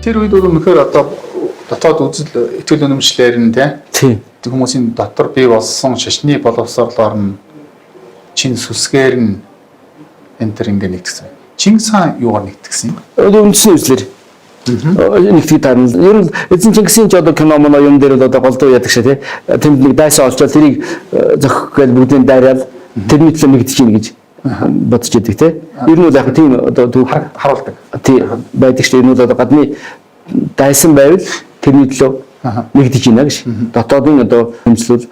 Тэр үед бол үнэхээр одоо дотоод үзэл итгэл үнэмшлэр нь Тий. тий хүмүүсийн дотор бий болсон шашны боловсрлоор нь чин сүсгээр нь энэ төр ингээ нэгтгсэн. Чингис хаан юугаар нэгтгсэн юм? Одоо үндсний үзлэр нэгтгэж таарна. Ер нь эзэн Чингисийн ч одоо кино моно юм дээр бол одоо голдуу яадаг шээ тий. Тэнд нэг дайсан олчоод тэрийг зохих гээл бүгдийн дайраад тэрний төлөө нэгдэж гин гэж бодож идэг тий. Ер нь бол яг тийм одоо түүх Харуулдаг. тий байдаг шүү. Ер нь бол одоо гадны дайсан байвал тэрний төлөө нэгдэж гинэ гэж. Дотоодын одоо хэмжлүүл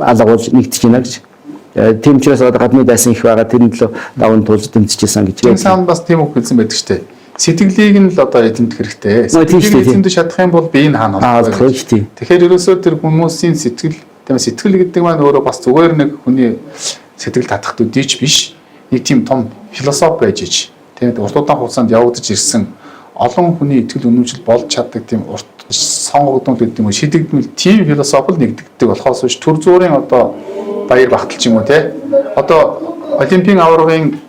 алгуул нэгдэж гинэ гэж. Тийм учраас одоо гадны дайсан их байгаа, тэрний төлөө даван туулж дэмжижсэн гэж. Чингис хаан бас тийм үг хэлсэн байдаг шүү дээ. Сэтгэлийг нь л одоо эзэмдэх хэрэгтэй. Нөө, тийм шүү Сэтгэлийг дээ, тийм. эзэмдэж чадах юм бол бие нь хаана Аа, болох олдох гэж тий. Тэгэхээр ерөөсөө тэр хүмүүсийн сэтгэл, тийм, сэтгэл гэдэг маань өөрөө бас зүгээр нэг хүний сэтгэл татах төдийч биш. Нэг тийм том философи байж ич. Тийм, урт удаан хугацаанд явагдаж ирсэн олон хүний итгэл үнэмшил болж чаддаг тийм урт сонгогдмол гэдэг юм уу, шидэгдмэл тийм философи л нэгддэг болохоос биш төр зүрийн одоо баяр багтал ч юм уу те. Одоо олимпийн аваргын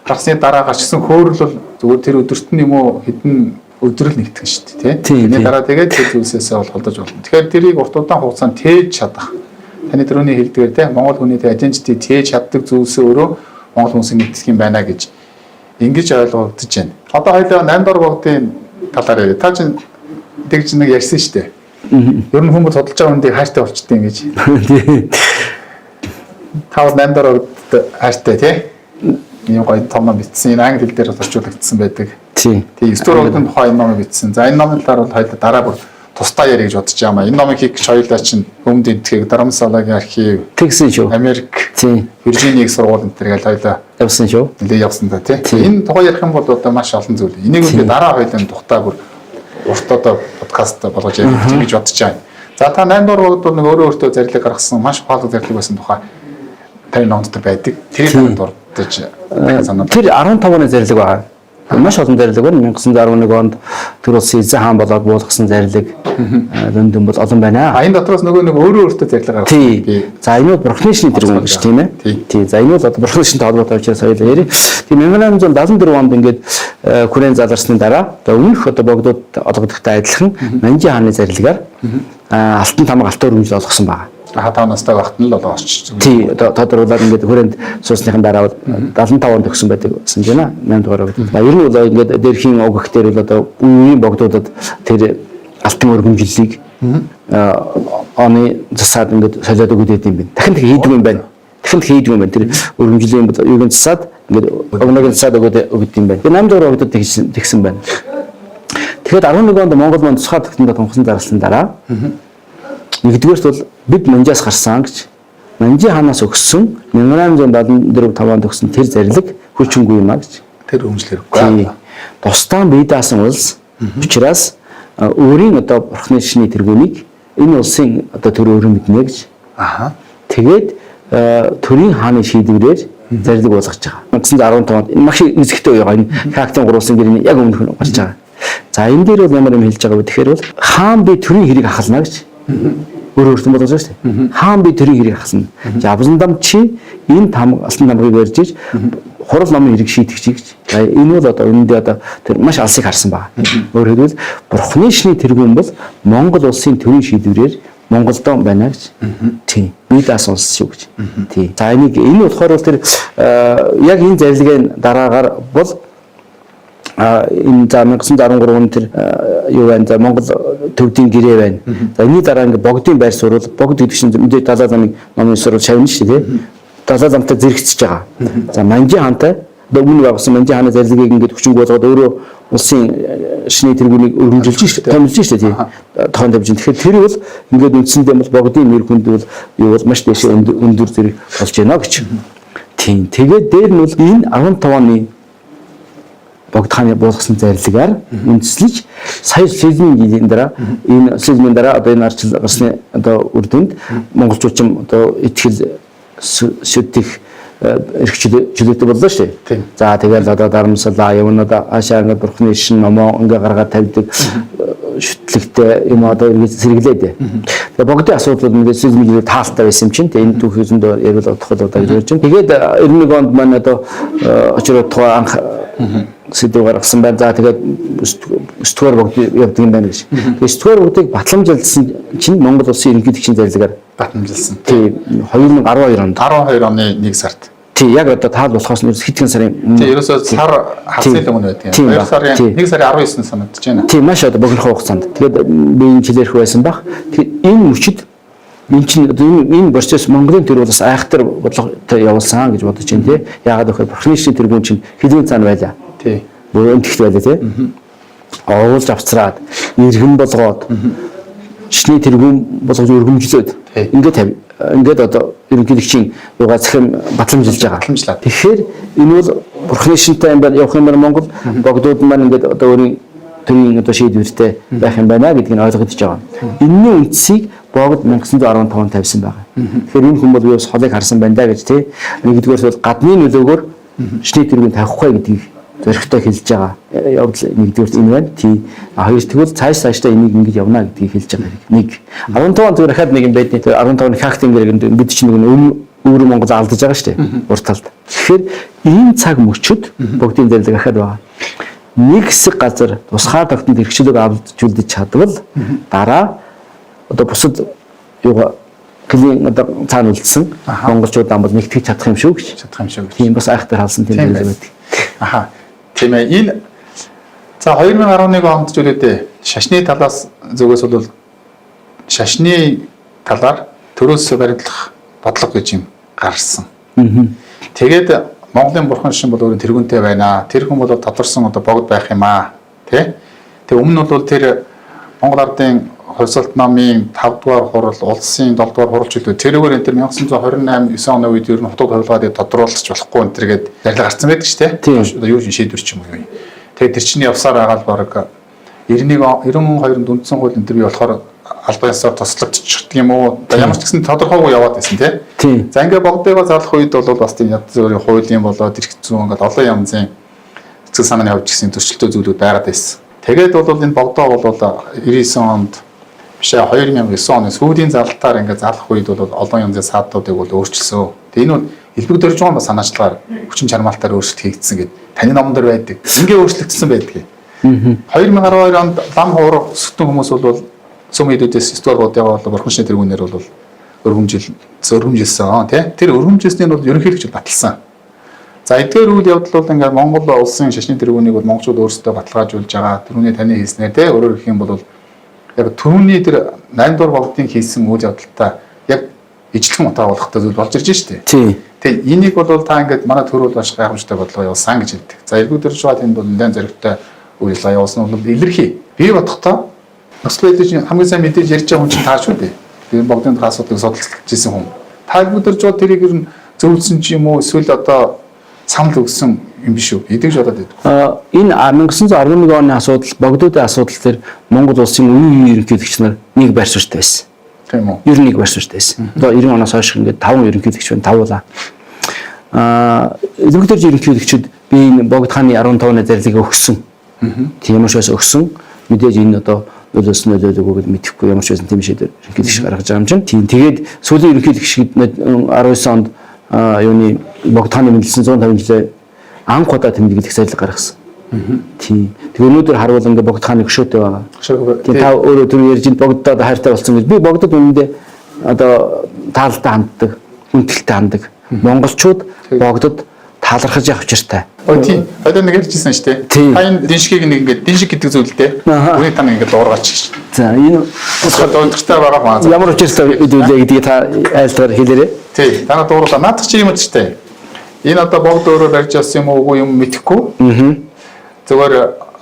гарсны дараа гарчсан хөөрөл бол зүгээр тэр өдөрт нь юм уу хэдэн өдөр л нэгтгэн шүү дээ тий. Тийм, Тэрний тийм. дараа тэгээд тэр зүйлсээсээ бол холдож болно. Тэгэхээр тэрийг урт удаан хугацаанд тээж чадах. Таны түрүүний хэлдгээр те Монгол хүний тэ identity тээж чаддаг зүйлсээ өөрөө Монгол хүмүүсийн нэгтгэх юм байна гэж ингэж ойлгогдож байна. Одоо хоёлоо 8 дугаар богдын талаар яриа. Та чинь тэгж нэг ярьсан шүү дээ. Ер нь хүмүүс судалж байгаа хүндийг хайртай болчтой ингэж. Тий. Та бол 8 дугаар богдод хайртай тий. Ийм гоё том ном бичсэн. Энэ англи хэл дээр бол орчуулагдсан байдаг. Тий. Тэгээ 9 дугаар богдын тухай энэ номыг бичсэн. За, энэ номын талаар бол хоёлаа дараа бүр тусдаа ярих гэж бодож байгаа юм а. Энэ номыг хийх гэж хоёлаа чинь Өмнөд Энэтхэг, Дарамсалагийн архив, Тэгсэн шүү. Америк, Тий. Виржиниаг сургууль энэ төр гээл хоёлаа Явсан шүү. нэлээ явсан да тий. Тийм. Энэ тухай ярих юм бол одоо маш олон зүйл. Энийг үгүй дараа хоёлын тухтай бүр урт одоо подкаст болгож ярих гэж бодож байгаа юм. За, та 8 дугаар богд бол нэг өөрөө өөртөө зарлиг гаргасан маш ухаалаг зарлиг байсан тухай таны номд дээр байдаг. Тэрийг танд дурдж санаа. Тэр 15 оны зарлиг байгаа. Маш олон зарлиг байна. 1911 онд тэр улсын эзэн хаан болоод буулгасан зарлиг Лондон бол олон байна. А энэ дотроос нөгөө нэг өөрөө өөртөө зарлиг гаргасан. Тий. Би За, энэ бол бурхны шний тэргүүн гэж тийм ээ. Тий. Тий. За, энэ бол одоо бурхны шинтэй холбоотой учраас хоёулаа ярив. Тийм, 1874 онд ингээд хүрэн заларсны дараа одоо өмнөх одоо богдууд олгодогтой адилхан Манжин хааны зарлагаар алтан тамга, алтан өргөмжл олгосон байна. Аа, та настай багт нь л одоо орчиж. Тий, одоо тодруулаад ингээд хүрээнд сууснахын дараа бол 75 онд өгсөн байдаг санаж байна. 8 дугаар богд. Ер нь бол ингээд дэрхийн уг дээр бол одоо үеийн богдуудад тэр алтан өргөмжлөлийг оны засаад ингээд солиод өгöd юм байна. Дахин дахин хийдэг юм байна. Дахин дахин хийдэг юм байна. Тэр өргөмжлийн юуг нь засаад ингээд огног нь засаад өгöd юм байна. Тэгээ 8 дугаар богдод тэгсэн тэгсэн байна. Тэгэхээр 11 онд Монгол маань тусгаар тогтноод тунхаглан зарласан дараа нэгдүгээрт бол бид Манжаас гарсан гэж Манжийн хаанаас өгсөн 1874 5 онд өгсөн тэр зарлиг хүчингүй юм а гэж. Тэр өргөмжлөл хэрэггүй. Тий. Тусдаа бие даасан улс учраас өөрийн одоо бурхны шний тэргүүнийг энэ улсын одоо төр өөрийн мэднэ гэж. Тэгээд төрийн хааны шийдвэрээр зарлиг болгож байгаа. 1915 онд энэ маш эзэгтэй үе байгаа. Энэ Хактын гурван гэрний яг өмнөх нь гарч байгаа. За, энэ дээр бол ямар юм хэлж байгаа вэ гэхээр бол хаан би төрийн хэрэг ахална гэж. Өөр өөртөө болгож байгаа шүү дээ. Хаан би төрийн хэрэг ахална. За, Абзандам чи энэ там алтан тамгыг барьж иж хурал номын хэрэг шийтгэж гэж. За, энэ бол одоо үүндээ одоо тэр маш алсыг харсан байгаа. Өөрөөр хэлбэл бурхны шний тэргүүн бол Монгол улсын төрийн шийдвэрээр Монголдоо байна гэж. Тийм. Би даасан улс шүү гэж. Тийм. За, энийг энэ болохоор бол тэр яг энэ зарилгын дараагаар бол энэ за 1913 он тэр юу байна, за Монгол төвдийн гэрээ байна. За, энэний дараа ингээ богдын байр суурь, богд гэдэг чинь мэдээ Далай ламын номын сурвал шавна шүү дээ. Далай ламтай зэрэгцэж байгаа. За, Манжин хаантай одоо өмнө байгуулсан Манжин хааны зарилгийг ингээд хүчингүй болгоод өөрөө улсын шний тэргүүнийг өргөмжилж шүү дээ. Томилж шүү дээ тий. Тоон тавьж. Тэгэхээр тэр бол ингээд үндсэндээ бол богдын нэр хүнд бол юу бол маш дэшээ өндөр зэрэг болж байна гэж. Тийм. Тэгээд дээр нь бол энэ 15 оны Богд хааны буулгасан зарилгаар үндэслэж сая социализмын жилийн дараа, энэ социализмын дараа одоо энэ арчил гарсны одоо үр дүнд монголчууд ч одоо итгэл сүтгэх эрх чөлөөтэй боллоо шүү дээ. За, тэгэл одоо дарамслаа явнууд аашаа ингээд бурхны шин номоо ингээ гаргаад тавьдаг шүтлэгтэй юм одоо эргэж сэргэлээд. Тэгээ богдын асуудал бол мэдээ социализмын жилээр таалтай байсан юм чинь. Тэгээ энэ түүх зөндөө ярил удах бол одоо гэж бодож байна. Тэгээд 91 онд маань одоо очроо тухай анх сэдв гаргасан байна. За, тэгээд 9 дугаар богд явдаг юм байна гэж. Тэгээ 9 дугаар богдыг батламжилсан чинь Монгол улсын ерөнхийлөгчийн зарлагаар батламжилсан. Тий, 2012 онд. 12 оны 1 сард. Тий, яг одоо таал болохоос нь хэдхэн сарын өмнө. Тий, ерөөсөө сар хасны л өмнө байдаг юм. 2 сарын 1 сарын 19-нд санагдаж байна. Тий, маш одоо богинохон хугацаанд. Тэгээд би энэ жилээрх байсан баг. Тэгээд энэ мөчид энэ чинь одоо энэ процесс Монголын төр бол бас айхтар бодлоготой явуулсан гэж бодож байна тий. Яагаад гэвэл бурхны шин тэргүүн чинь хэдийн цаана байлаа. Тий. Буюу өнтгт байлаа тий. Оруулж авцраад иргэн болгоод шний тэргүүн болгож өргөмжлөөд ингээд ингээд одоо ерөнхийлөгчийн юугаа цахим батламжилж байгаа. Батламжлаад. Тэгэхээр энэ бол бурхны шинтэй юм байна явах юм байна Монгол богдууд маань ингээд одоо өөрийн төрийн одоо шийдвэртэй байх юм байна гэдгийг нь ойлгож байгаа. Энэний үндсийг богд 1915 онд тавьсан байгаа. Тэгэхээр энэ хүн бол би бас холыг харсан байна да гэж тий. Нэгдүгээр бол гадны нөлөөгөөр шний тэргүүн тавихгүй гэдгийг зоригтой хэлж байгаа. Явдал нэгдүгээр энэ байна. Тий. Хоёр тэгвэл цааш цаашдаа энийг ингэж явна гэдгийг хэлж байгаа хэрэг. Нэг. 15 он зүгээр дахиад нэг юм байдیں۔ 15 оны хакт ингээд бид чинь нэг өвөр Монгол алдаж байгаа шүү дээ. Урд талд. Тэгэхээр ийм цаг мөчөд богдын зарлиг ахаад байгаа. Нэг хэсэг газар тусгаар тогтнод эрхчлөөг авч үлдэж чадвал дараа одоо бусад юугаа хөлийн одоо цаана үлдсэн монголчууд ам бол нэгтгэж чадах юм шүү гэж. Чадах юм шүү гэж. Тийм бас айхтар халсан тийм зүйл байдаг. Аха. Тийм ээ. Энэ за 2011 онд ч үлээдээ шашны талаас зүгээс бол шашны талаар төрөөс баримтлах бодлого гэж юм гарсан. Тэгээд Монголын бурхан шин бол өөрийн тэргүүнтэй байна. Тэр хүн бол тодорсон одоо богд байх юм аа. Тэ? Тэг өмнө нь бол тэр Монгол ардын хувьсалт намын 5 дугаар хурал, улсын 7 дугаар хурал ч үлээ. Тэрүүгээр энэ тэр 1928 9 оны үед ер нь хутаг хувилгаад тодруулж болохгүй энэ тэргээд зарлиг гарцсан байдаг шүү дээ. Одоо юу шийдвэр ч юм уу юу. Тэгээд тэр чиний явсаар байгаа л баг 91 92-нд үндсэн хууль энэ тэр бий болохоор албан ёсоор тослогдчихдаг юм уу? Ямар ч гэсэн тодорхойгүй яваад байсан тий. За ингээ богдыгоо залах үед бол бас тийм янз бүрийн хуулийн болоод эрх зүйн ингээл олон янзын сэтгэл санааны хувьд ч гэсэн зөрчилтэй зүйлүүд байгаад байсан. Тэгээд бол энэ богдоо бол 99 онд биш 2009 оны сүүлийн залтаар ингээ залах үед бол олон янзын саадуудыг бол өөрчилсөн. Тэгээ энэ бол элбэг дөрж байгаа санаачлагаар хүчин чармаалтаар өөрчлөлт хийгдсэн гэд таны номон дээр байдаг. Ингээ өөрчлөгдсөн байдаг. 2012 онд лам хуурах өсгтэн хүмүүс бол сүм хэдүүдээс 9 дугаар бодъягаа бол бурхан шин тэргүүнээр бол өргөмжилсэн тий. Тэр өргөмжилсний нь бол ерөнхийлөгч баталсан. За эдгээр үйл явдал бол ингээд Монгол улсын шашны тэргүүнийг бол монголчууд өөрсдөө баталгаажуулж байгаа. Тэрүүний таны хийснээр тий өөрөөр хэлэх юм бол яг түрүүний тэр 8 дугаар богдын хийсэн үйл явдалтай яг ижлэхэн утаа болохтой зүйл болж ирж штэ. Тий. Тэгээ энийг бол та ингээд манай төр бол маш гайхамшигтай бодлого явуулсан гэж хэлдэг. За элбэг дөрж байгаа тэнд бол нэлээд зоригтой үйл ажиллагаа явуулсан бол илэрхий. Би бодохдоо нөхцөл байдлыг хамгийн сайн мэдээж ярьж байгаа хүн чинь та шүү дээ. Би богдын асуудлыг судалж ирсэн хүн. Та элбэг дөрж байгаа тэрийг ер нь зөвлөсөн ч юм уу эсвэл одоо санал өгсөн юм биш үү? Эдгэж бодоод байдаг. Энэ 1911 оны асуудал, богдуудын асуудал дээр Монгол улсын үеийн ерөнхийлөгч нар нэг байр суурьтай байсан. Тийм үү? Ер нь нэг байр суурьтай байсан. Одоо 90 оноос хойш ингээд 5 ерөнхийлөгч байна, тавуулаа. Элбэг дөрж ерөнхийлөгчд би энэ богд хааны 15 оны зарлигийг өгсөн. Тийм ямар ч байсан өгсөн. Мэдээж энэ одоо нөлөөсөн нөлөөлөөгүй гэд мэдэхгүй ямар ч байсан тийм шийдвэр ерөнхийлөгч гаргаж байгаа юм чинь. Тийм тэгээд сүүлийн ерөнхийлөгч 19 онд юуны богд хааны мэндэлсэн 150 жилээ анх удаа тэмдэглэх зарлиг гаргасан. Тийм. Тэгээ өнөөдөр харуул ингээ богд хааны хөшөөтэй байгаа. Тийм та өөрөө түр ярьж ин богдод хайртай болсон гэж. Би богдод үнэндээ одоо таалтай ханддаг, хүндэлтэй ханддаг. Монголчууд богдод таалархаж явах учиртай. Ой тийм. Одоо нэг ярьжсэн шүү дээ. Та энэ дэншгийг нэг ингээд дэншиг гэдэг зүйлтэй. Үүний та нэг ингээд дуургаач гэж. За энэ болохоор унтартай байгаа маа. Ямар учиртай үдүүлээ гэдгийг та айлтгаар хэлээрэй. Тий. Танаа дуурлаа. Наадах чи юм учиртай. Энэ одоо богд өөрөө барьж явсан юм уу үгүй юм мэдэхгүй. Зүгээр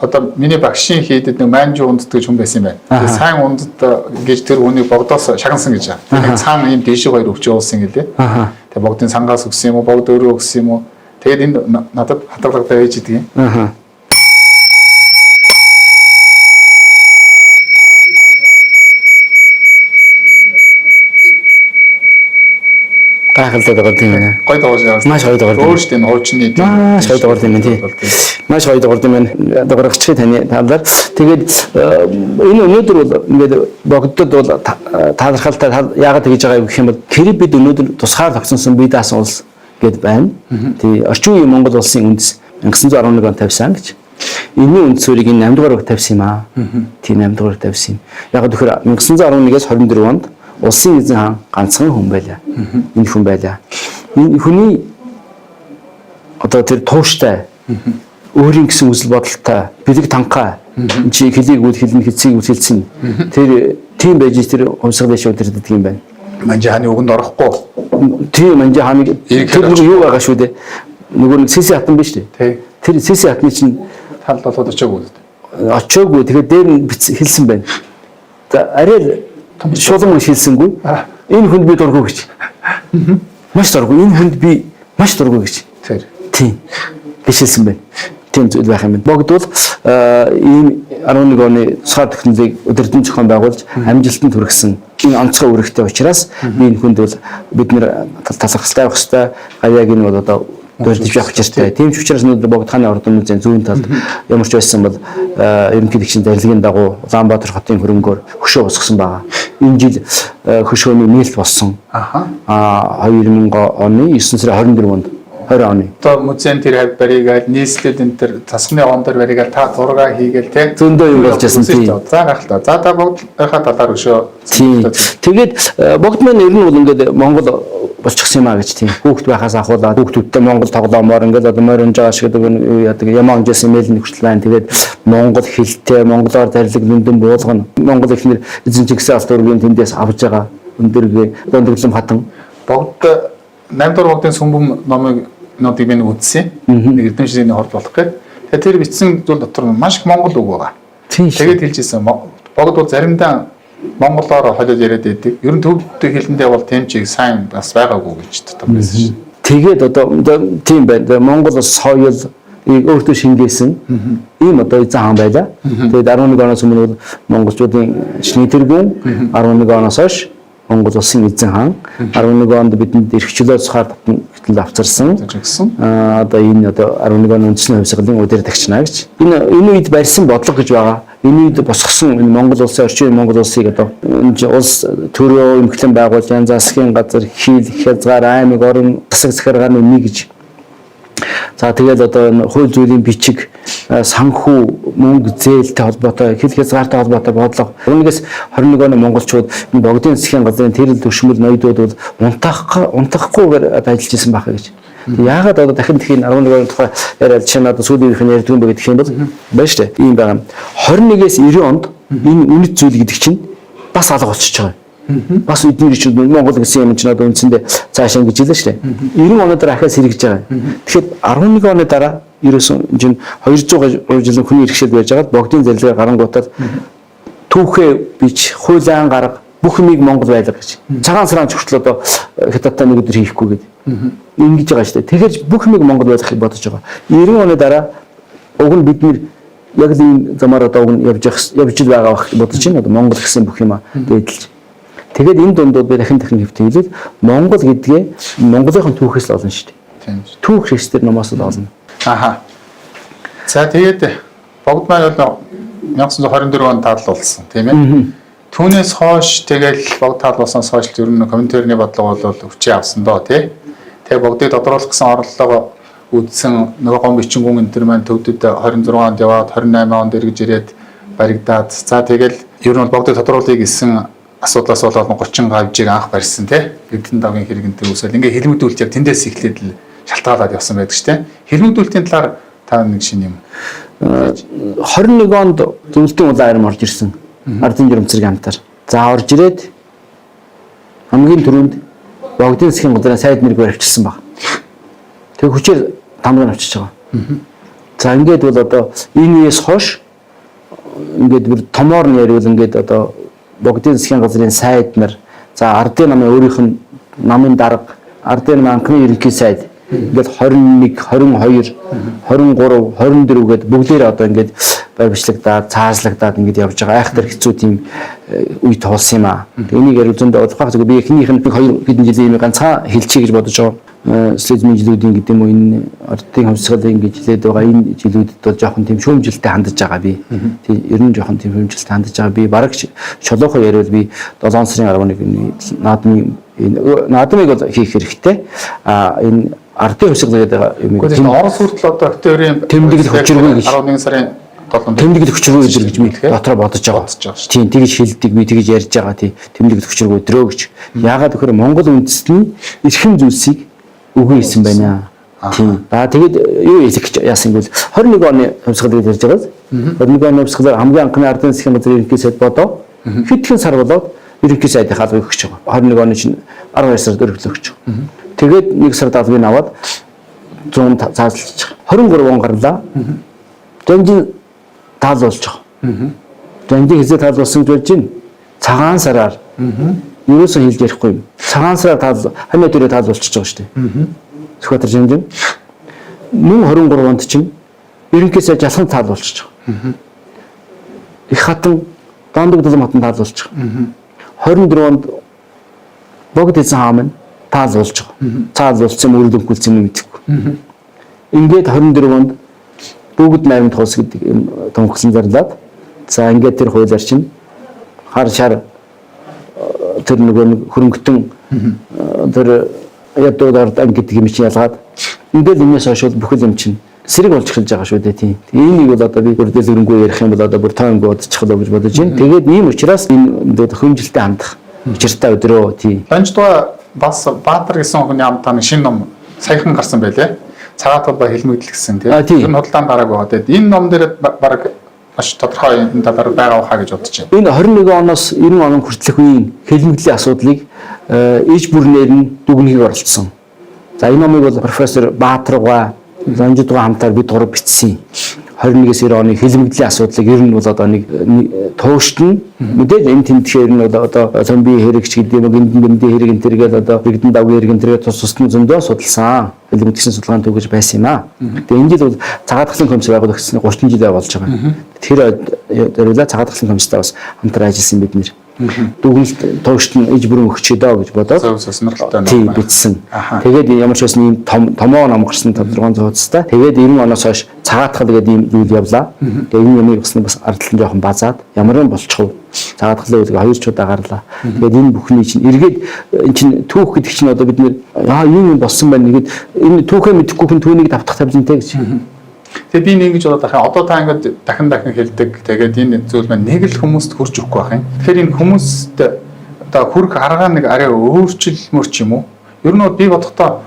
одоо миний багшийн хийдэд нэг манжу ундд гэж хүн байсан юм байна. Тэгээ сайн ундд гэж тэр хүнийг богдоос шагнасан гэж байна. Тэгээ цаан ийм дээшээ хоёр өвч явуулсан гэлээ. Тэгээ богдын сангаас өгсөн юм уу, богд өөрөө өгсөн юм уу? Тэгээд энэ надад хадгалагдаа байж идэг юм. Гайхалтай дугаар тийм ээ. Гой дугаар явуулсан. Маш гоё дугаар. Өөр шүү дээ хуучны тийм. Маш гоё дугаар тийм ээ тий. Маш гоё дугаар тийм ээ. Дугаарч таны талаар. Тэгээд энэ өнөөдөр бол ингээд богдод бол таалархалтай яагаад тэгж байгаа юм гэх юм бол хэрэг бид өнөөдөр тусгаар тогтсон бие даасан улс гэд байна. Тий орчин үеийн Монгол улсын үндэс 1911 он тавьсан гэж. Энийн үнд суурийг энэ 8 дугаар тавьсан юм аа. Тийм 8 дугаар тавьсан юм. Яг тэгэхээр 1911-ээс 24 онд улсын эзэн хаан ганцхан хүн байлаа. Энэ хүн байлаа. Энэ хүний одоо тэр тууштай өөрийн гэсэн үзэл бодолтой бэлэг танхаа чи хэлийг үл хэлнэ хэцийг үл хэлсэн. Тэр тийм байж тэр хувьсгалын шууд ирдэг юм байна. Манжи хааны үгэнд орохгүй. Тийм Манжи хааныг тэр нэг юу байгаа шүү дээ. Нөгөө нэг Сэсэ хатан биш үү? Тэр Сэсэ хатны чинь тал болоод очоогүй үү? Очоогүй. Тэгэхээр дээр нь хэлсэн байна. За арай шулам шилсэнгүй. Энэ хүнд би дургүй гэж. Маш дургүй. Энэ хүнд би маш дургүй гэж. Тэр. Тийм. Гэж хэлсэн байна. Тийм зүйл байх юм байна. Богд бол ийм 11 оны тусгаар технологиг өдөрдөн зохион байгуулж амжилтанд хүргэсэн энэ онцгой үүрэгтэй учраас би энэ хүнд бол бид нэр талархалтай байх ёстой. Гавьяаг нь бол одоо дурдж явах учиртай. Тийм ч учраас өнөөдөр Богд хааны ордон музейн зүүн талд ямар ч байсан бол ерөнхийлөгчийн зарлигийн дагуу Улаанбаатар хотын хөрөнгөөр хөшөө босгосон байгаа. Энэ жил хөшөөний нээлт болсон. Аха. 2000 оны 9 сарын 24 онд 20 оны. Одоо музейн тэр хавь баригаал нийслэл энэ төр засгийн он дээр баригаал та зураг хийгээл те. Зөндөө юм болж байсан тийм. За гайхалтай. За та богдынхаа талаар өшөө. Тийм. Тэгээд богд маань ер нь бол ингээд Монгол болчихсон юм а гэж тийм. Хүүхд байхаас ахуулаад хүүхдүүдтэй Монгол тоглоомоор ингээд одоо морь унж байгаа шиг юу яадаг ямаа унжсэн мэйл нэг хүртэл байна. Тэгээд монгол хэлтэй, монголоор зарлиг нүндэн буулгана. Монгол эхнэр эзэн Чингис алт дөрвийн тэндээс авж байгаа өндөргээ дондөглөм хатан. Богд 8 дугаар богдын сүмбэм номыг нуудыг би нэг үзсэн. Нэг эрдэмшлийн хорд болох гээд. Тэгээд тэр бичсэн зүйл дотор маш их монгол үг байгаа. Тэгээд хэлж ирсэн. Богд бол заримдаа монголоор холиод яриад байдаг. Ер нь төвд хэлэндээ бол тийм чиг сайн бас байгаагүй гэж дотор байсан шин. Тэгээд одоо тийм байна. Монгол соёл өөртөө шингээсэн ийм одоо эзэн хаан байлаа. Тэгээд 11 оноос өмнө бол монголчуудын шний тэргүүн 11 оноос хойш Монгол улсын эзэн хаан 11 онд бидэнд эрхчлөө тусгаар тогтнол авчирсан. Одоо энэ одоо 11 оны үндэсний хувьсгалын удирдагч наа гэж. Энэ үед барьсан бодлого гэж байгаа. Энэ үед босгосон энэ Монгол улсын орчин үеийн Монгол улсыг одоо улс төрөө эмхлэн байгуулсан засгийн газар, хил, хязгаар, аймаг, орон, засаг захиргааны нэг гэж. За тэгээд одоо энэ хууль зүйн бичиг, санхүү, мөнгө зээлтэй холбоотой, хил хязгаартай холбоотой бодлого. Үүнээс 21 оны монголчууд энэ богдын засгийн газрын тэрэл төвшмөл ноёдууд бол унтахгүйгээр ажиллаж исэн байх гэж. Яагаад одоо дахин дахин 11 оны тухай яриад жишээ нь одоо сүүлийн үеийнх нь ярьдаг юм бэ гэх юм бол байна шүү дээ. Ийм байгаа. 21-ээс 90 онд энэ үнэт зүйл гэдэг чинь бас алга болчихж байгаа. Бас эдгээр чинь Монгол гэсэн юм чинь одоо үндсэндээ цаашаа ингэж хэлээ шүү дээ. 90 оны дараа ахиад сэргэж байгаа. Тэгэхээр 11 оны дараа ерөөсөн чинь 200 жилийн хүний иргэшил байж байгаад богдын зарлигаар гарангуутаад түүхээ бич, хуулиан гарга бүх юмыг Монгол байлга гэж. Цагаан сараан хүртэл одоо хятадтай нэг өдөр хийхгүй гэдэг. Ингэж байгаа шүү дээ. Тэгэхээр бүх юмыг Монгол байлгахыг бодож байгаа. 90 оны дараа уг нь бид нэр яг л ийм замаар одоо уг нь явж байгаа байх бодож байна. Одоо Монгол гэсэн бүх юма дээдэлж. Тэгээд энэ дундууд би дахин хэвтэлвэл Монгол гэдгээ Монголынхон түүхээс л олно шүү дээ. Түүх хэрэгсдэр номоос л олно. Аха. За тэгээд богд маань бол 1924 онд таал болсон тийм ээ. Түүнээс хойш тэгэл богд таал болсноос хойш ер нь комментарны бодлого бол өвчөө авсан доо тий. Тэгээ богдыг тодруулах гэсэн орлого үдсэн нөгөө гом бичингүн энэ төр маань төвдөд 26 онд яваад 28 онд эргэж ирээд баригдаад за тэгэл ер нь бол богдыг тодруулъя гэсэн асуудлаас болоод 30 гавжийг анх барьсан тий. Эрдэнэ давгийн хэрэг энэ төр үсэл ингээ хэлмэгдүүлэлт яг тэндээс эхлээд л шалтгаалаад явсан байдаг шүү дээ. Хэлмэгдүүлэлтийн талаар та нэг шинэ юм. 21 онд зөвлөлтийн улаан арим орж ирсэн. Ардын журам цэрэг хамтар. За орж ирээд хамгийн түрүүнд богдын засгийн газрын сайд нэрийг баривчилсан баг. Тэг хүчээр тамрыг авчиж байгаа. За ингээд бол одоо энэ үеэс хойш ингээд бүр томоор нь яриул ингээд одоо богдын засгийн газрын сайд нар, за ардын намын өөрийнх нь намын дарга, ардын намын анхны ерөнхий сайд ингээд 21, 22, 23, 24 гээд бүгдээрээ одоо ингээд баримтлагдаад, цаазлагдаад ингээд явж байгаа. Айхтар хэцүү тийм үе туулсан юм аа. Энийг ярил зөндөө ойлгох зүгээр би эхнийх нь 2 хэдэн жилийн юм ганцхан хэлчихье гэж бодож байгаа. Социализмын жилүүдийн гэдэг юм уу энэ ардын хувьсгалын гэж хэлээд байгаа энэ жилүүдэд бол жоохон тийм шүүмжилтэй хандаж байгаа би. Тийм ер нь жоохон тийм шүүмжилтэй хандаж байгаа. Би бараг чулуухай яриул би 7 сарын 11-ний наадмын энэ наадмыг бол хийх хэрэгтэй. А энэ ардын хувьсгал гэдэг юм. Гэхдээ Орос хүртэл одоо октябрийн тэмдэглэл хүчиргүй гэж 11 сарын толон тэмдэглэх хүчргүй өдөр гэж би дотроо бодож байгаа. Тийм, тэгж хэлдэг, би тэгж ярьж байгаа, тийм, тэмдэглэх хүчргүй өдрөө гэж. Яагаад гэхээр Монгол үндэстний эрхэм зүйлсийг үгүй хийсэн байна. Тийм. За тэгээд юу хэлэх гэж яасан гэвэл 21 оны хувьсгал гэж ярьж байгаа. 21 оны хувьсгалаар хамгийн анхны ардын засгийн газрын ерөнхий сайд бодоо хэдхэн сар болоод ерөнхий сайдын албыг өгч байгаа. 21 оны чинь 12 сард өргөлөө өгч байгаа. Тэгээд нэг сард албыг аваад 100 заазалж байгаа. 23 он гарлаа. Дамжин таалуулж байгаа. Дамжин хизээ таалуулсан гэж болж байна. Цагаан сараар. Юусэн хэлж ярихгүй юм. Цагаан сараар таал хамиа дөрөө таалуулчихж байгаа шүү дээ. Сүхбаатар Жинжин. Мөн 23 онд чинь ерөнхий сайд жалхан таалуулчихж байгаа. Их хатан Дондог Дулаан хатан таалуулчих. 24 онд Богд эзэн хаан минь таалуулж байгаа. Таалуулсан юм өргөдөнгүүлсэн юм мэдэхгүй. Ингээд 24 онд бүгд 8 тус гэдэг юм тунхаглан зарлаад за ингээд тэр хуулиар чинь хар шар тэр нөгөө нэг хөрөнгөтөн тэр ядууд ард ан гэдэг юм чинь ялгаад ингээд энэс хойш бол бүхэл юм чинь сэрэг болж эхэлж байгаа шүү дээ, тийм. Энийг бол одоо би бүр дэлгэрэнгүй ярих юм бол одоо бүр тоонгүй бодчихлоо гэж бодож байна. Тэгээд ийм учраас энэ хөрөмжилтэй хандах учиртай өдрөө, тийм. Ланждуа бас Баатар гэсэн хүний амтаа нэг шинэ ном саяхан гарсан байлээ. Цагаат толгой хэлмэгдэл гэсэн, тийм. Тэр нь худалдаанд гараагүй байгаа. Тэгээд энэ ном дээр баг маш тодорхой энэ талаар байгаа хаа гэж бодож байна. Энэ 21 оноос 90 он хүртэлх үеийн хэлмэгдлийн асуудлыг иж бүрнээр нь дүгнэхийг оролцсон. За энэ номыг бол профессор Баатаргай, Лонжидгой хамтаар бид гурав бичсэн. 21-ээс 90 оны хэлмэгдлийн асуудлыг ер нь бол одоо нэг туушт нь мэдээж энэ тэмдэхээр нь бол одоо зомби хэрэгч гэдэг юм, гиндэн бэмдийн хэрэг энэ төргээл одоо бигдэн давгийн хэрэг энэ төргээ тус тусдан зөндөө судалсан. Хэлмэгдсэн судалгааны түүхэж байсан юм аа. Тэгээ энэ жил бол цагаатгалын комисс байгуулагдсан 30 жил болж байгаа. Тэр зориулаад цагаатгалын комисстай бас хамтран ажилласан бид нэр. Дүгнэлт туушт нь иж бүрэн өгчээ дөө гэж бодоод сонирхолтой ном бичсэн. Тэгээд ямар ч байсан ийм том томоо ном гарсан 5-6 хуудастай. Тэгээд 90 оноос хойш цагаатгал гэдэг ийм зүйл явлаа. Тэгээд энэ юмыг бас ардлан жоохон базаад ямар юм болчихов. Цагаатгалын үеийг 2 ч удаа гарлаа. Тэгээд энэ бүхний чинь эргээд энэ чинь түүх гэдэг чинь одоо бид нэр ийм юм болсон байна нэгэд энэ түүхээ мэдэхгүй хүн түүнийг давтах тавилантай гэж. Тэгээ би нэг ингэж бодоод байх юм. Одоо та ингээд дахин дахин хэлдэг. Тэгээд энэ зүйл маань нэг л хүмүүст хүрч өгөхгүй байх юм. Тэгэхээр энэ хүмүүст одоо хүрх аргаа нэг арай өөрчилмөр ч юм уу? Ер нь бол би бодохдоо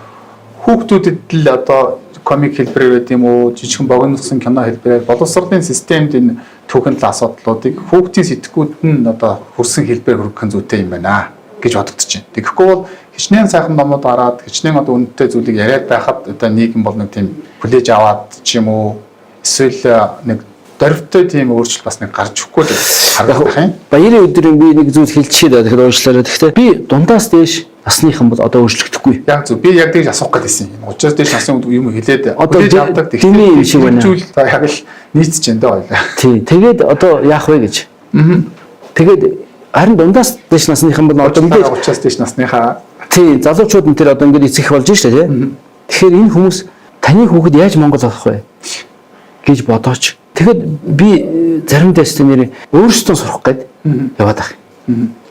хүүхдүүдэд л одоо комик хэлбэрээр байд юм уу, жижигхэн богиносон кино хэлбэрээр боловсролын системд энэ түүхэн тал асуудлуудыг хүүхдийн сэтгүүд нь одоо хүрсэн хэлбэрээр хүргэх нь зүйтэй юм байна гэж бодогдож байна. Тэгэхгүй бол хичнээн сайхан номууд гараад хичнээн одоо үнэтэй зүйлийг яриад байхад одоо нийгэм бол нэг тийм хүлээж аваад ч юм уу эсвэл нэг дөрвтэй тийм өөрчлөлт бас нэг гарч өгөхгүй л харагдах юм. Баярын өдрийн би нэг зүйл хэлчихээ тэгэхээр уучлаарай. Гэхдээ би дундаас дээш насныхан бол одоо өөрчлөгдөхгүй. Яг зөв. Би яг тэгж асуух гээд байсан юм. 30-аас дээш насны юм хэлээд одоо хүлээж авдаг. Дэмий юм шиг байна. Зүйл яг л нийцэж байна даа ойлаа. Тий. Тэгээд одоо яах вэ гэж. Тэгээд харин дундаас дээш насныхан бол одоо мэдээж 30-аас дээш насныхаа тий залуучууд энэ төр одоо ингээд эцэг болж штэ тий. Тэгэхээр энэ хүмүүс таны хүүхэд яаж Монгол болох вэ гэж бодооч. Тэгэхэд би заримдаа өстө нэр өөрсдөө сурах гээд яваад байх.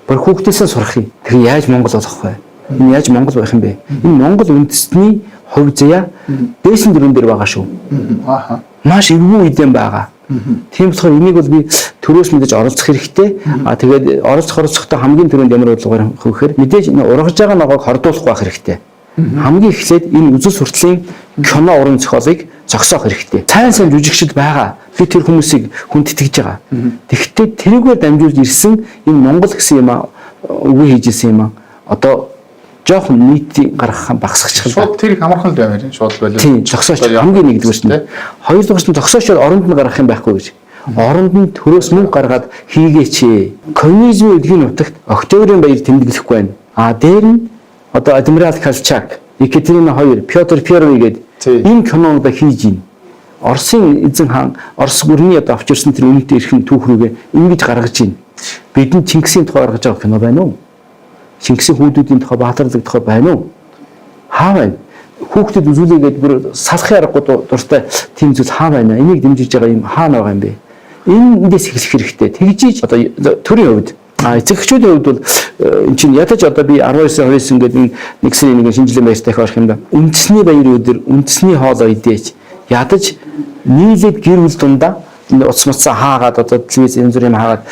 Бүр хүүхдээсээ сурах юм. Тэгэхээр яаж Монгол болох вэ? Энэ яаж Монгол байх юм бэ? Энэ Монгол үндэстний хувь заяа дээшин дөрөн дээр байгаа шүү. Ааха. Маш эвгүй үедэн байгаа. Тийм болохоор энийг бол би төрөөс мэдээж оролцох хэрэгтэй. А тэгээд оролцохдоо хамгийн түрүүнд ямар бодлого гарах вэ гэхээр мэдээж энэ ургаж байгаа ногоог хордуулах байх хэрэгтэй. Хамгийн эхлээд энэ үзэл суртлын кино уран зохиолыг зогсоох хэрэгтэй. Сайн сайн жүжигчд байгаа. Би тэр хүмүүсийг хүндэтгэж байгаа. Тэгэхдээ тэрүүгээр дамжуулж ирсэн энэ Монгол гэсэн юм үгүй хийж ирсэн юм одоо жоохон нийтийн гаргах багасгачих. Шууд тэр их амархан л баймаар шууд болоо. Тийм, зогсооч хамгийн нэгдүгээр нь. Хоёрдугаар нь зогсоочоор оронд нь гаргах юм байхгүй гэж. Оронд нь төрөөс мөнгө гаргаад хийгээч. Коммунизмын өдгийн нутагт Октябрийн баяр тэмдэглэхгүй байна. А дээр нь одоо Адмирал Колчак, Екатерина II, Петр I гээд энэ кинонуудаа хийж гин. Оросын эзэн хаан, Орос гүрний одоо авч ирсэн тэр үнэтэй эрхэм түүх рүүгээ ингэж гаргаж гин. Бидний Чингисийн тухай гаргаж байгаа кино байна уу? Чингисийн хүүдүүдийн тухай, Баатарлаг тухай байна уу? Хаа байна? Хүүхдэд үзүүлээгээд бүр салахын аргагүй дуртай тийм зүйл хаа байна? Энийг дэмжиж байгаа юм хаана байгаа юм бэ? Эндээс эхлэх хэрэгтэй. Тэгжиж одоо төрийн хувьд, эцэг эхчүүдийн хувьд бол эн чинь ядаж одоо би 19 29 гэдэг нэг сарын нэг шинэ жилийн баяртай их орох юм да. Үндэсний баяр өдөр, үндэсний хоолоо идээж ядаж нийлээд гэр бүл дундаа Утас муцаа хаагаад одоо телевиз янз бүрийн юм хаагаад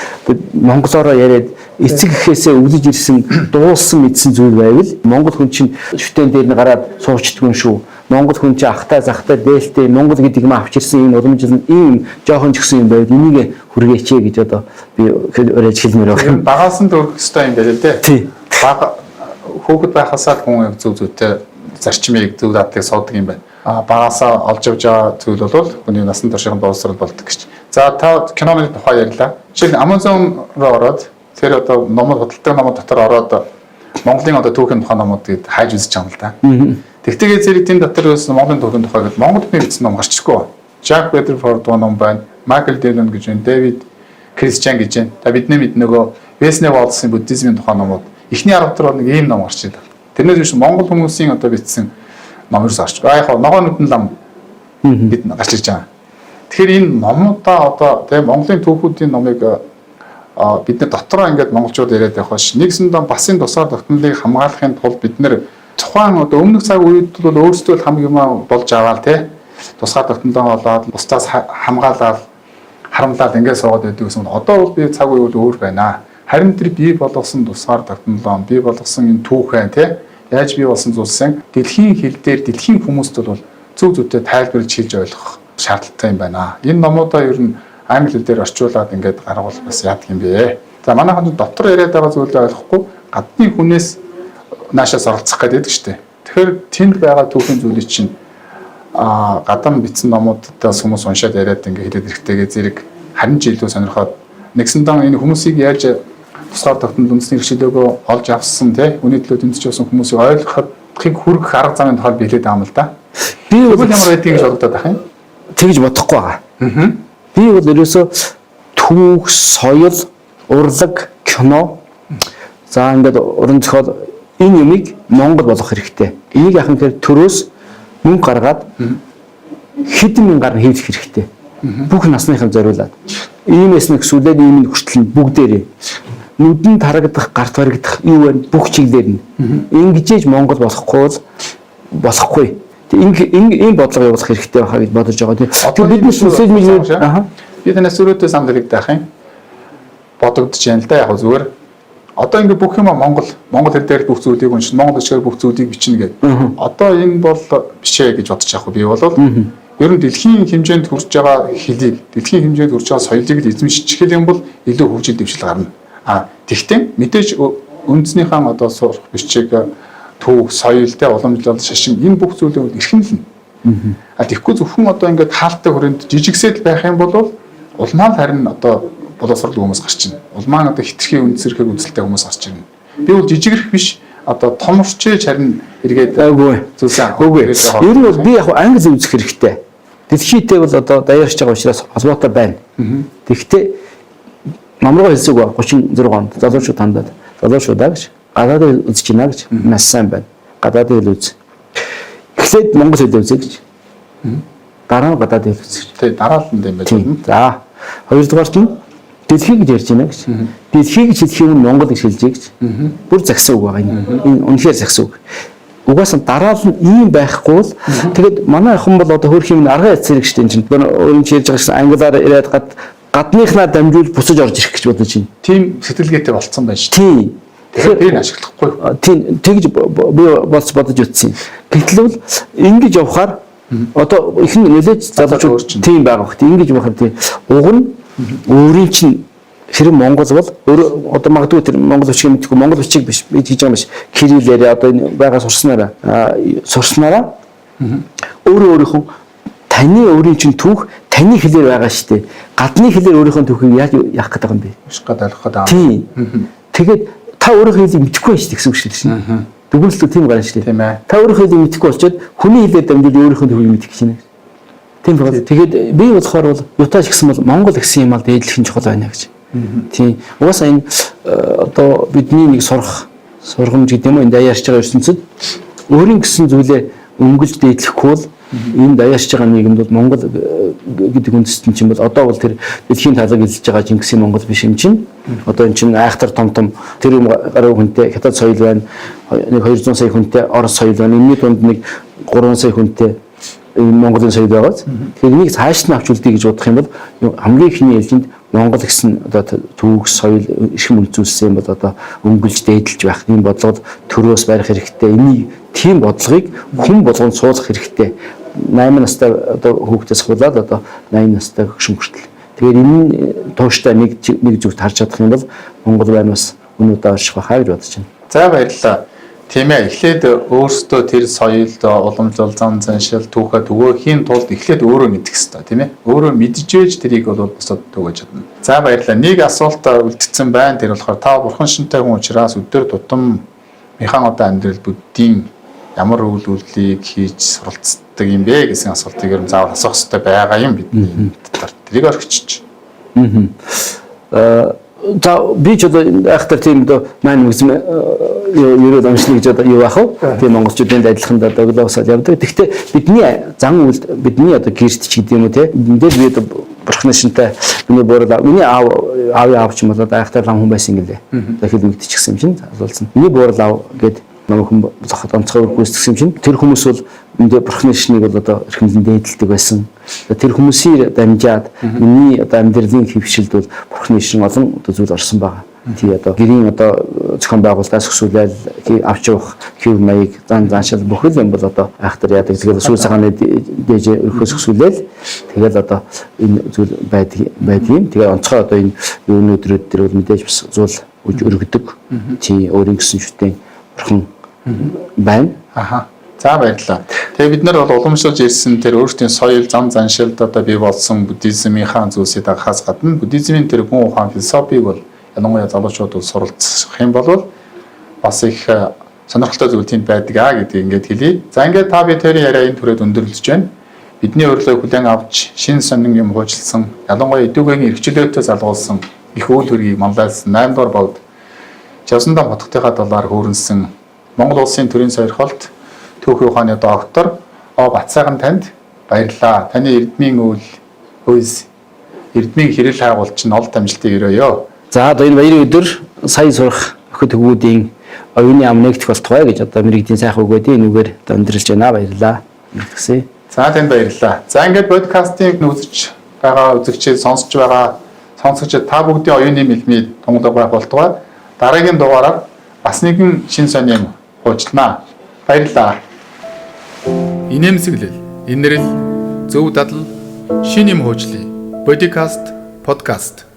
монголоороо яриад эцэг эхээсээ өвлөж ирсэн дуулсан мэдсэн зүйл байвал монгол хүн чинь шүтэн дээр нь гараад суучдгүй юм шүү. Монгол хүн чинь ахтай захтай дээлтэй Монгол гэдэг юм авч ирсэн ийм уламжлал ийм жоохон ч гэсэн юм байвал энийг хүргээч гэж одоо би уриалж хэлмээр байна. Юм багаас нь дөрөх ёстой юм байна л дээ. Тий. Бага хүүхэд байхасаа л хүн яг зөв зүйтэй зарчмыг зөв дадлыг суудаг юм байна. А багасаа олж явж байгаа зүйл бол хүний насан туршийн боловсрол болдог гэж. За та киноны тухай ярьлаа. Жишээл нь Amazon руу ороод тэр одоо номууд худалдаг номууд дотор ороод Монголын одоо түүхийн тухай номууд гээд хайж үзэж байгаа юм л да. Тэгтэйгээ зэрэг тэн дотор ерөөсөн Монголын түүхийн тухай гээд Монгол хүний бичсэн ном гарч ирэхгүй. Jack Weatherford ном байна. Майкл Диллон гэж байна. Дэвид Кристиан гэж байна. Та бидний мэд нөгөө Весне Волсын буддизмын тухай номууд эхний 10 дотор нэг ийм ном гарч ирлээ. Тэрнээс биш Монгол хүмүүсийн одоо бичсэн ном ерөөс гарч. А яг ногоон нүдэн лам бид гарч ирж байгаа. Тэгэхээр энэ номуудаа одоо тийм Монголын түүхүүдийн номыг бид нар дотроо ингээд монголчууд яриад явах ш. Нэгсэндээ бас энэ тусгаар тогтнолыг хамгаалахын тулд бид нэр тухайн одоо өмнөх цаг үед бол өөрсдөө л хамаг юмаа болж аваад тий тусгаар тогтнолоо болоод бусдаас хамгаалаад харамлаад ингээд суугаад байдаг гэсэн. Одоо бол би цаг үе бол өөр байна. Харин тэр бий болгосон тусгаар тогтнолоо, бий болгосон энэ түүхээ тий яаж бий болсон зүйлсэн дэлхийн хэл дээр дэлхийн хүмүүст бол зөв зөвтэй тайлбарлаж хэлж ойлгох шаардлагатай юм байна. Энэ номуудаа ер нь англи хэл дээр орчуулад ингээд гаргавал бас яадаг юм бэ? За манайхан дотор яриад байгаа зүйлээ ойлгохгүй гадны хүнээс наашаа суралцах гэдэг шүү дээ. Тэгэхээр тэнд байгаа түүхийн зүйлийг чинь гадна бичсэн номуудаас хүмүүс уншаад яриад ингээд хэлээд ирэхтэйгээ зэрэг харин ч илүү сонирхоод нэгсэндээ энэ хүмүүсийг яаж тусгаар тогтнол үндэсний эрхчлөөгөө олж авсан тий үний төлөө тэмцэж явсан хүмүүсийг ойлгохыг хүргэх арга замын тухай би хэлээд байгаа юм л да. Би бол ямар байдгийг гэж бодогдоод байх юм? Тэгж бодохгүй байгаа. Би бол ерөөсөө түүх, соёл, урлаг, кино за ингээд уран зохиол энэ юмыг Монгол болгох хэрэгтэй. Энийг яах юм гэхээр төрөөс мөнгө гаргаад хэдэн мянгаар нь хийх хэрэгтэй. Бүх насныхан зориулаад. Иймээс нэг сүлээд ийм нь хүртэл нь бүгдээрээ нүдэнд харагдах, гарт баригдах юу вэ? Бүх чиглэлээр нь. Ингэжээж Монгол болохгүй бол болохгүй. Ийм бодлого явуулах хэрэгтэй байхаа гэж бодож байгаа. Тэгэхээр бид нар сүсэж мэж би танаас өрөөдөө санал хэлдэг байх юм. Бодогдож байна л да яг зүгээр. Одоо ингээ бүх юм Монгол хэл дээр бүх зүйлийг уншина, монгол хэлээр бүх зүйлийг бичнэ гэдэг. Одоо энэ бол биш ээ гэж бодож явах би бол ер нь дэлхийн хэмжээнд хүрч байгаа хэлийг, дэлхийн хэмжээнд хүрч байгаа соёлыг л эзэмшчихэл юм бол илүү хөгжил дэвшил гарна. А тэгтээ мэдээж үндснийхээ одоо сурах бичиг түүх, соёл, уламжлал, шашин энэ бүх зүйлийг эрхэмлэнэ. А тэгэхгүй зөвхөн одоо ингээд хаалтай хүрээнд жижигсэд байх юм бол улмаа л харин одоо боловсрол хүмүүс гарч ирнэ. Улмаа нь одоо хитрхи үндсэрхэг үзэлтэй хүмүүс гарч ирнэ. Би бол жижигрэх биш одоо томорчээж харин эргээд үгүй зүйлсэн. Үгүй. Ер нь бол би яг англи үзэх хэрэгтэй. Дэлхийдээ бол одоо даяарч байгаа учраас холбоотой байна. Тэгэхдээ намруу хэлсэг ба 36 онд залуучууд хандаад залуучуудаа гэж гадаадыг үзэж байна гэж маш сайн байна. Гадаадын хэл үз. Эхлээд монгол хэл үзье гэж. Дараа нь гадаадын хэл үзье гэж. Тий, дараа л юм байна. За, хоёрдугаарт нь дэлхий гэж ярьж байна гэж. Дэлхий гэж хэлэх юм монгол гэж хэлжээ гэж. Бүр загсан үг байгаа энэ. Энэ үнэхээр загсан үг. Угаасаа дараа нь ийм байхгүй бол тэгээд манай охин бол одоо хөөрх юм арга яц зэрэг шүү дээ энэ чинь. Өөрийн чи ярьж байгаа гэсэн англиар яриад гадныхнаа дамжуул буцаж орж ирэх гэж бодож байна. Тийм сэтгэлгээтэй болцсон байна шүү. Тийм. Тэгэхээр би ашиглахгүй. Тийм, тэгж би болж бодож үтсэн. Гэтэл бол ингэж явхаар одоо их нь нэлээд залуучууд тийм байгаа бох. Ингэж явахаар тийм уг нь өөрийн чинь хэрэг Монгол бол өөр одоо магадгүй тэр монгол бичгийг мэдгүй монгол бичиг биш би хийж байгаа юм биш. Кириллээр одоо энэ байгаа сурснараа өөрөө өөрийнхөө таны өөрийн чинь түүх таны хэлээр байгаа шүү дээ. Гадны хэлээр өөрийнхөө түүхийг яаж яах гэдэг юм бэ? Унших гээд ойлгох гээд. Тийм. Тэгээд та өөрийнхөө хэлийг мэдэхгүй байх шүү дээ гэсэн үг шүү дээ. Дүгнэлт тийм гарна шүү дээ. Тийм ээ. Та өөрийнхөө хэлийг мэдэхгүй болчоод хүний хэлээр дамжуул өөрийнхөө түүхийг мэдэх гэж байна. Тийм байна. Тэгээд би болохоор бол юутаач гэсэн бол Монгол гэсэн юм ал дээдлэх нь чухал байна гэж. Тийм. Угаасаа энэ одоо бидний нэг сурах сургамж гэдэг юм уу энэ даяарч байгаа ертөнцид өөрийн гэсэн зүйлээ өнгөлж дээдлэхгүй бол энэ даяарч байгаа нийгэмд бол Монгол гэдэг үндэстэн чинь бол одоо бол тэр дэлхийн талыг элж байгаа Чингисийн Монгол биш юм чинь. Одоо энэ чинь айхтар том том тэр юм гаруй хүнтэй хятад соёл байна. Нэг 200 сая хүнтэй Орос соёл байна. Энэний дунд нэг 3 сая хүнтэй Монголын соёл байгаа. Тэгэхээр энийг цааш нь авч үлдээ гэж бодох юм бол хамгийн эхний ээлжинд Монгол гэсэн одоо түүх, соёл, эрхэм үнд зүйлсээ юм бол одоо өнгөлж дээдэлж байх ийм бодлогод төрөөс барих хэрэгтэй. Энийг тийм бодлогыг хүн болгонд суулгах хэрэгтэй. 8 настай одоо хүүхдээс хулаад одоо 80 настай хөгшин хүртэл. Тэгэхээр энэ тууштай нэг нэг зүгт харж чадах юм бол Монгол байна бас өнөө удаа орших байхаа гэж бодож байна. За, баярлалаа. Тийм ээ, эхлээд өөрсдөө тэр соёлд, уламжлал, зан заншил, түүхээ түгээхийн тулд эхлээд өөрөө мэдэх ёстой, тийм ээ. Өөрөө мэдчихээж тэрийг бол бусад түгээж чадна. За, баярлалаа. Нэг асуулт үлдсэн байна. Тэр болохоор та бурхан шинтэй хүн учраас өдөр тутам михан одоо амьдрал буддийн ямар үйл үйлдэлийг хийж суралцдаг юм бэ гэсэн асуултыг ер нь заавал асуух хэрэгтэй байгаа юм бидний талаар. Тэрийг орхичиж. За, би ч одоо айхтар тийм одоо маань мэгзэм ерөөл уншина гэж одоо юу байх вэ? Тийм, монголчуудын адилхан одоо глобусаад явдаг. Тэгэхдээ бидний зан үйл, бидний одоо гэрт ч гэдэг юм уу, те. Эндээс би одоо бурхны шинтэй, миний буурал, миний аав, аавын аав ч юм бол одоо айхтар лам хүн байсан гэлээ. Одоо хэл мэдчихсэн юм чинь асуулсан. Миний буурал аав гээд намайг хүн болгоход онцгой үр гүйцэтгэсэн юм чинь тэр хүмүүс бол энд бурхны шинийг бол одоо эрхэмлэн дээдэлдэг байсан. Тэр хүмүүсийг дамжаад миний одоо амьдралын хэвшилд бол бурхны шин олон одоо зүйл орсон байгаа. Тий, одоо гэрийн одоо зохион байгуулалтаас өсвөлэл авч явах хэв маяг, зан заншил, бүхэл юм бол одоо айхтар яадаг. Тэгэл сүүл цагааны дээж өрхөөс өсвөлэл тэгэл одоо энэ зүйл байдаг юм. Тэгээ онцгой одоо энэ юуны өдрүүд дээр бол мэдээж бас зуул өргөдөг. Тий, өөрийн гэсэн шүтэн бурхан байна. Аха. За, баярлалаа. Тэгээ бид нар бол уламжлалж ирсэн тэр өөрсдийн соёл, зан заншилд одоо бий болсон буддизмынхаа зүйлсийг дагахаас гадна буддизмын тэр гүн ухаан, философийг бол ялангуяа залуучууд бол суралцах юм бол бас их сонирхолтой зүйл тэнд байдаг аа гэдгийг ингээд хэлье. За, ингээд та би тэрийн яриа энэ түрээд өндөрлөж байна. Бидний урилгыг хүлээн авч шин сонин юм хуучлсан, ялангуяа эдүгэгийн эрхчлөөтэй залгуулсан их үйл хөргийг манлайлсан 8 дугаар богд Жавсандан хотготынхаа талаар хөөрөнсөн Монгол улсын төрийн сойрхолт түүхийн ухааны доктор О Батсайхан танд баярлалаа. Таны эрдмийн үйл хүйс, эрдмийн хэрэл хайгуулч нь олон амжилтыг өрөөё. За, одоо энэ баярын өдөр сая сурах охид хөвгүүдийн оюуны ам нэгдэх болтугай гэж одоо мэрэгдийн сайхан үгүүдийн энүүгээр одоо өндөрлж байна. Баярлалаа. Тэгсэн. За, танд баярлалаа. За, ингээд подкастыг үзэж байгаа үзэгчид, сонсож байгаа сонсогчид, та бүгдийн оюуны мэлмид тунгалаг байх болтугай. Дараагийн дугаараар бас нэгэн шин сонин юм хуучлана. Баярлалаа. Инээмсэглэл, инэрл, зөв дадал, шин юм хуучлаа. Podcast, подкаст.